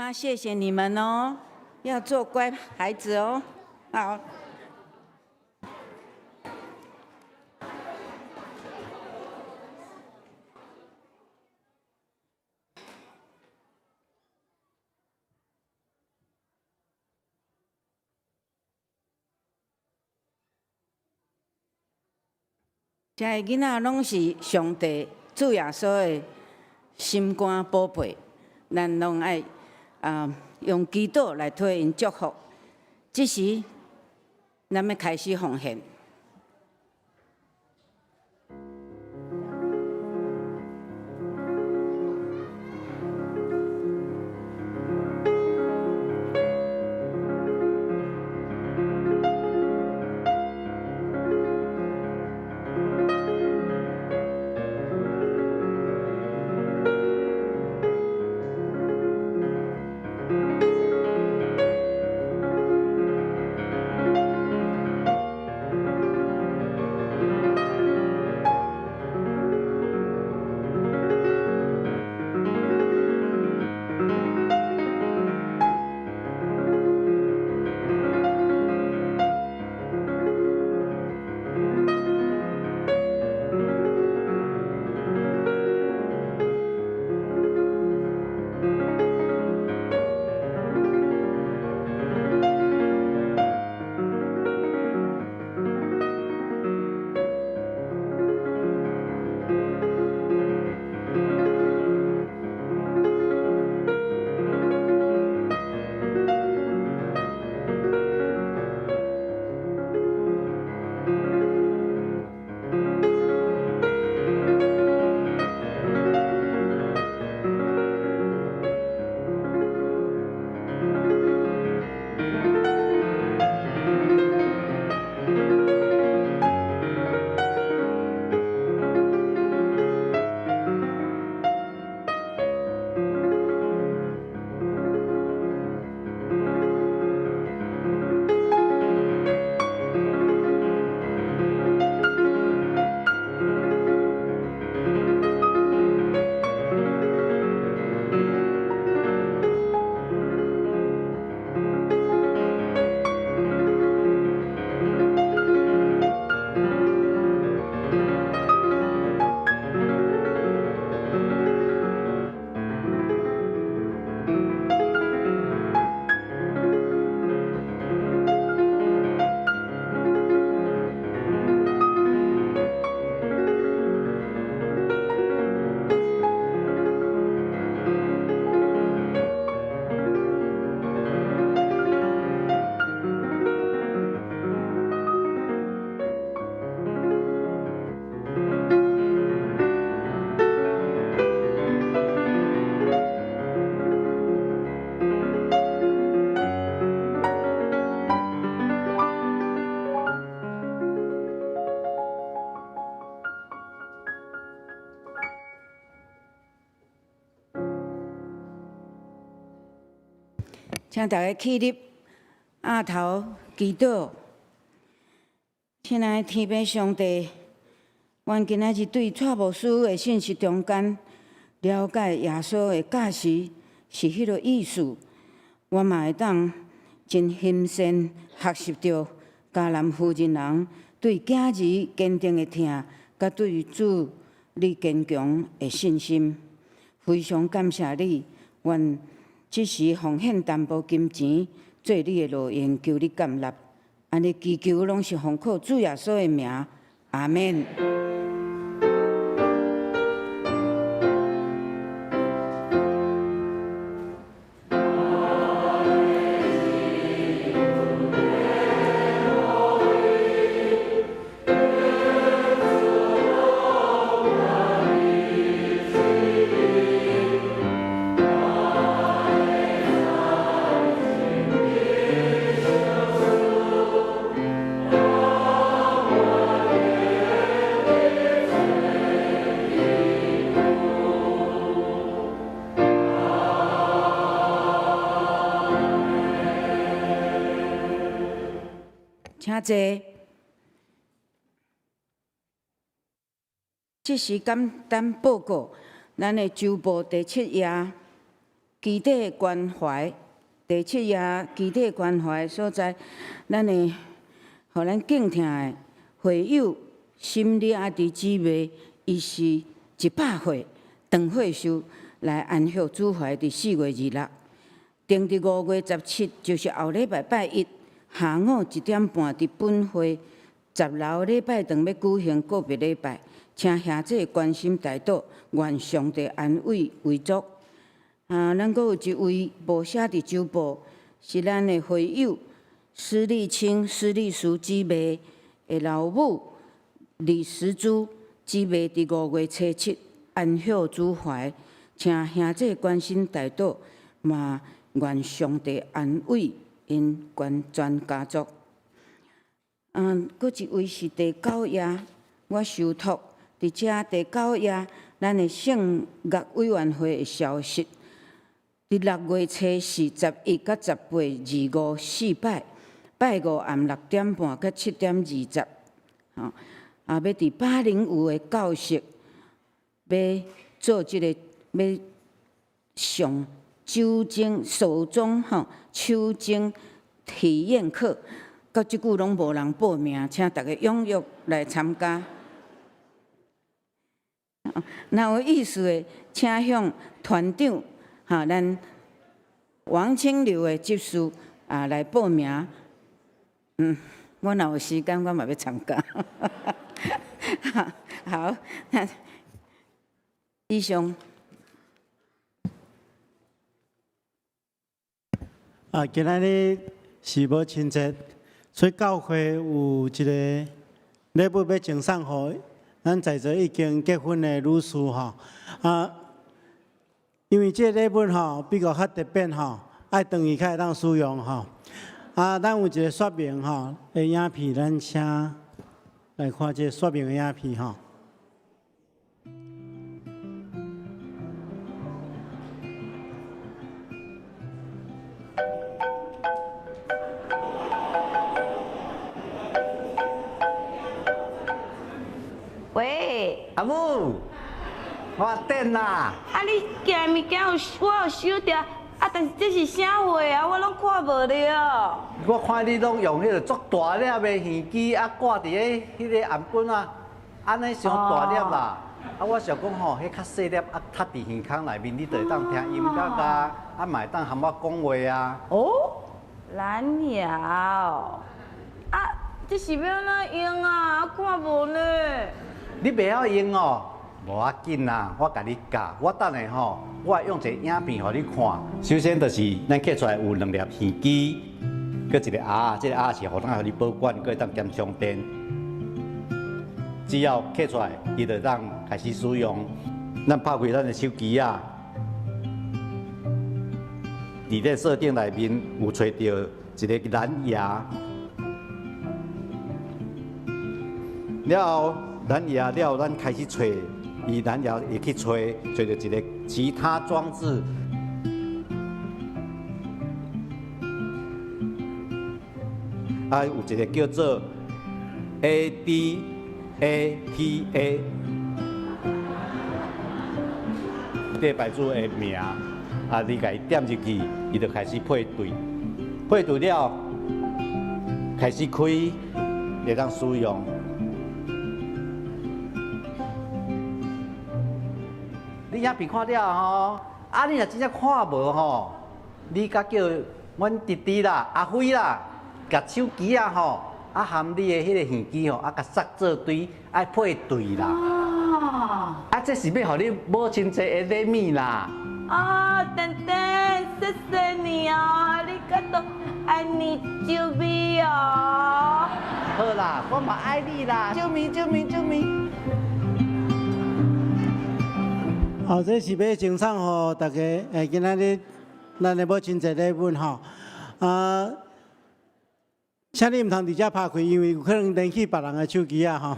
媽謝謝你們哦，要做乖孩子哦，好。這个囡仔攏是上帝主耶穌的心肝寶貝，咱攏愛啊用祈禱來替𪜶祝福。這時，咱欲開始奉獻。請大家起立，阿頭祈禱。親愛的天父上帝，阮今仔日對蔡牧師的信息中間了解耶穌的教示是彼个意思，我嘛會當真欣羨學習著迦南婦人人對囝兒堅定的疼，佮對主你堅強的信心。非常感謝你，願這時奉獻淡薄金錢做你的路用，求你感納。按呢祈求攏是奉靠主耶穌的名，阿們。請坐。這時簡單報告，咱的週報第七頁，基地關懷第七頁基地關懷所在，咱的予咱敬疼的會友心理阿弟姊妹，伊是100歲長歲壽來安息主懷，佇4月26，定佇5月17，就是後禮拜拜一下午1點半佇本會10樓禮拜堂欲舉行告別禮拜，請兄姊關心代禱，願上帝安慰遺族。啊，咱閣有一位無寫佇周報，是咱的會友施麗清、施麗淑姊妹的老母李石珠姊妹，佇5月初7安息主懷，請兄姊關心代禱，嘛願上帝安慰𪜶全家族。閣一位是第九頁，我受託佇遮第九頁，咱的聖樂委員會的消息。佇6月初四、11佮18、二五四擺，拜五暗6點半佮7點20，吼，啊，欲佇805的教室，欲做這個，欲上酒精手中吼手精體驗課，到這久攏無人報名，請大家踴躍來參加。若有意思的，請向團長。哈，咱王清流的執事啊來報名。我若有時間，我嘛欲參加。好，那以上。啊，今仔日是母親節，所以教會有一個禮物欲贈送予咱在座已經結婚的女士吼。啊，因為這個禮物吼比較較特別吼，愛轉去才會當使用吼。啊，咱有一個說明吼的影片，咱請來看這個說明的影片吼。喂，阿母，我等啦。啊，你寄物件有我有收著，啊，但是這是啥貨啊？我攏看無著。我看你攏用彼個足大粒的耳機啊，掛佇咧彼個頷頸啊，按呢傷大粒啦。啊，我想講吼，彼較細粒啊，插佇耳孔內面，你就會當聽音樂啊，啊嘛會當含我講話啊。哦，藍牙哦。啊，這是欲按怎用啊？看無呢。你袂曉用哦？無要緊啦，我共你教。我等下吼，我會用一個影片予你看。首先就是咱刻出來有兩粒耳機，閣一個盒，這個盒是予咱予你保管，閣會當兼充電。只要刻出來，伊就當開始使用。咱拍開咱的手機啊，佇咧設定內面有揣著一個藍牙，了後藍牙了後，咱開始揣，伊藍牙會去揣，揣著一個其他裝置。啊，有一個叫做 ADATA，這個牌子的名，啊，你共伊點入去，伊就開始配對，配對了，開始開，會當使用。你影片看了吼，啊，你若真正看無吼，你佮叫阮弟弟啦、阿輝啦，共手機啊吼，啊含你的彼個耳機吼，啊共插做對，愛配對啦。哦。啊，這是欲予你母親節的禮物啦。啊，等等，謝謝你哦，你閣都愛你救命哦。好啦，我嘛愛你啦，救命救命救命！哦，這是欲贈送予大家，今仔日咱的母親節禮物吼。啊，請你毋通佇遮拍開，因為有可能連去別人的手機啊吼。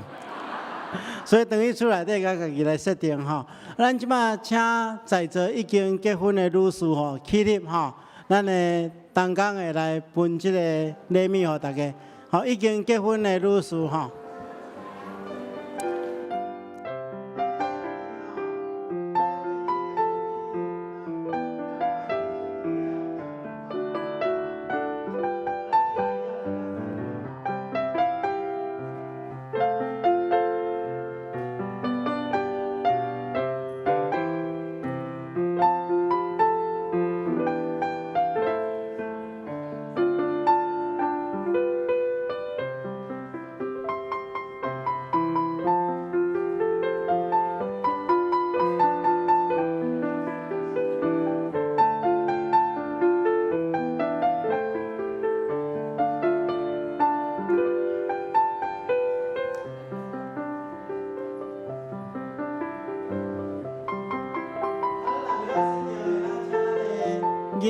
所以轉去厝內底，共家己來設定吼。咱這擺請在座已經結婚的女士吼，起立吼，咱的同工會來分這個禮物予大家。好，已經結婚的女士吼。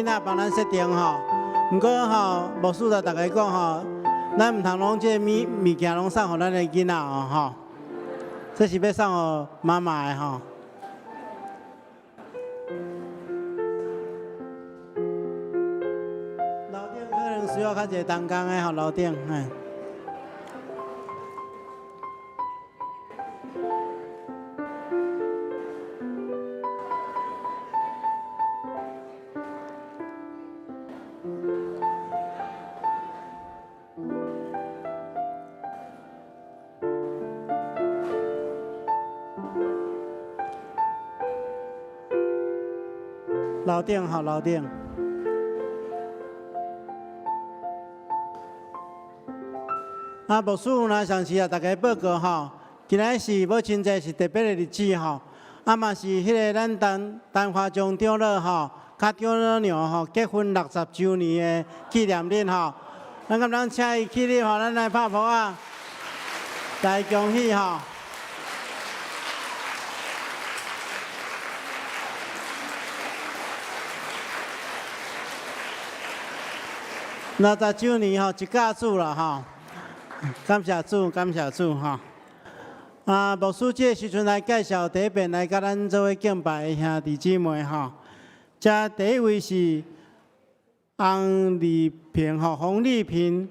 囡仔幫咱設定吼。毋過吼，牧師共大家講吼，咱毋通攏這個物件攏送予咱的囡仔哦吼。這是欲送予媽媽的吼。樓頂可能需要較濟同工的吼，樓頂嘿。樓頂吼，樓頂。啊，牧師若上次啊，大家報告吼，今仔是母親節是特別的日子吼，啊嘛是彼个咱陳陳華忠長老吼，佮長老娘吼結婚60週年的紀念日吼，咱敢咱請伊起立吼，咱來拍噗仔，來恭喜吼。60週年吼，一甲子啦吼，感謝主，感謝主吼。啊，牧師這个時陣來介紹第一遍來佮咱做伙敬拜的兄弟姊妹吼。這第一位是洪麗萍吼，洪麗萍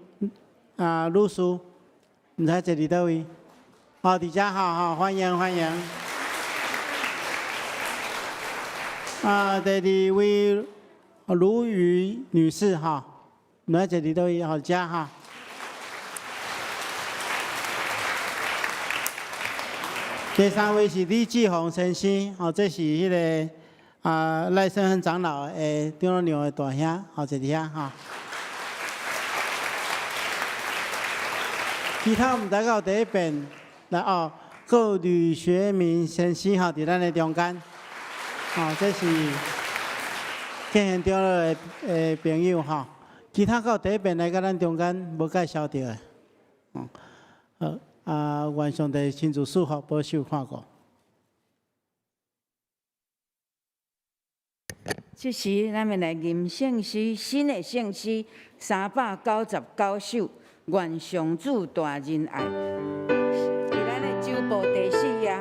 啊女士，毋知坐佇佗位？哦，佇遮吼吼，歡迎歡迎。啊，第二位盧瑜女士吼。毋知坐佇佗位？吼，遮吼。第三位是李志宏先生，吼，這是彼个啊賴勝亨長老的長老娘的大兄，吼，坐佇遐吼。其他毋知影有第一遍來哦，閣有呂學明先生吼，佇咱的中間，吼，這是建賢長老的朋友吼。其他閣有第一遍來佮咱中間無介紹著的，嗯，好，啊，願上帝親自賜福保守看顧。這時，咱們來吟聖詩，新的聖詩399首，願上主大仁愛，佇咱的周報第四頁。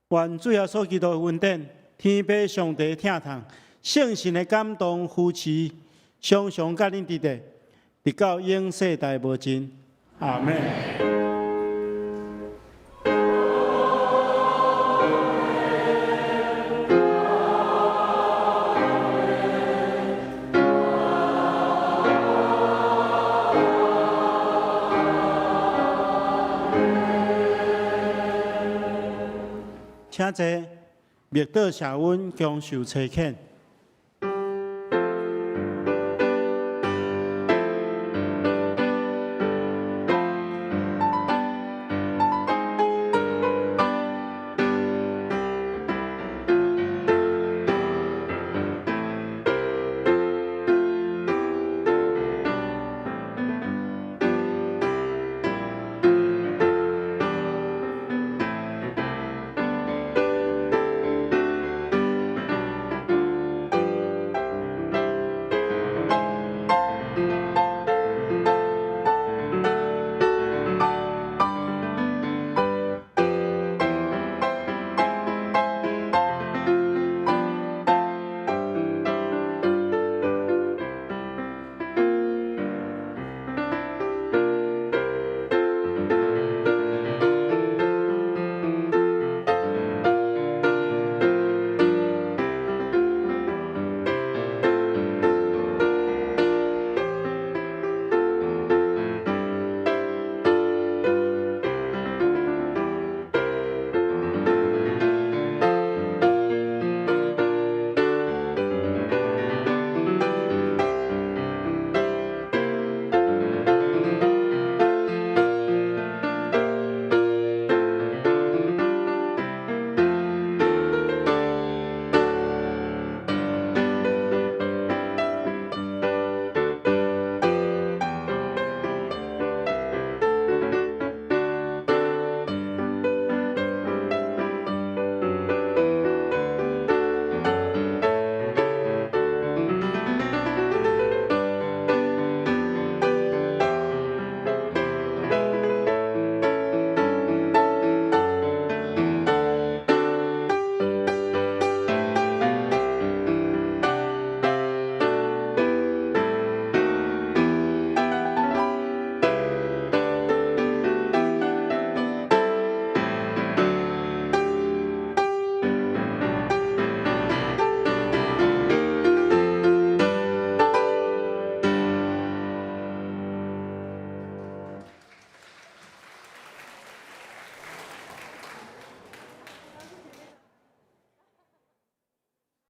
願主耶穌基督的恩典，天父上帝疼痛，聖神的感動扶持，常常佮恁佇咧，直到永世代無盡。阿們。請坐，默禱謝恩，享受差遣。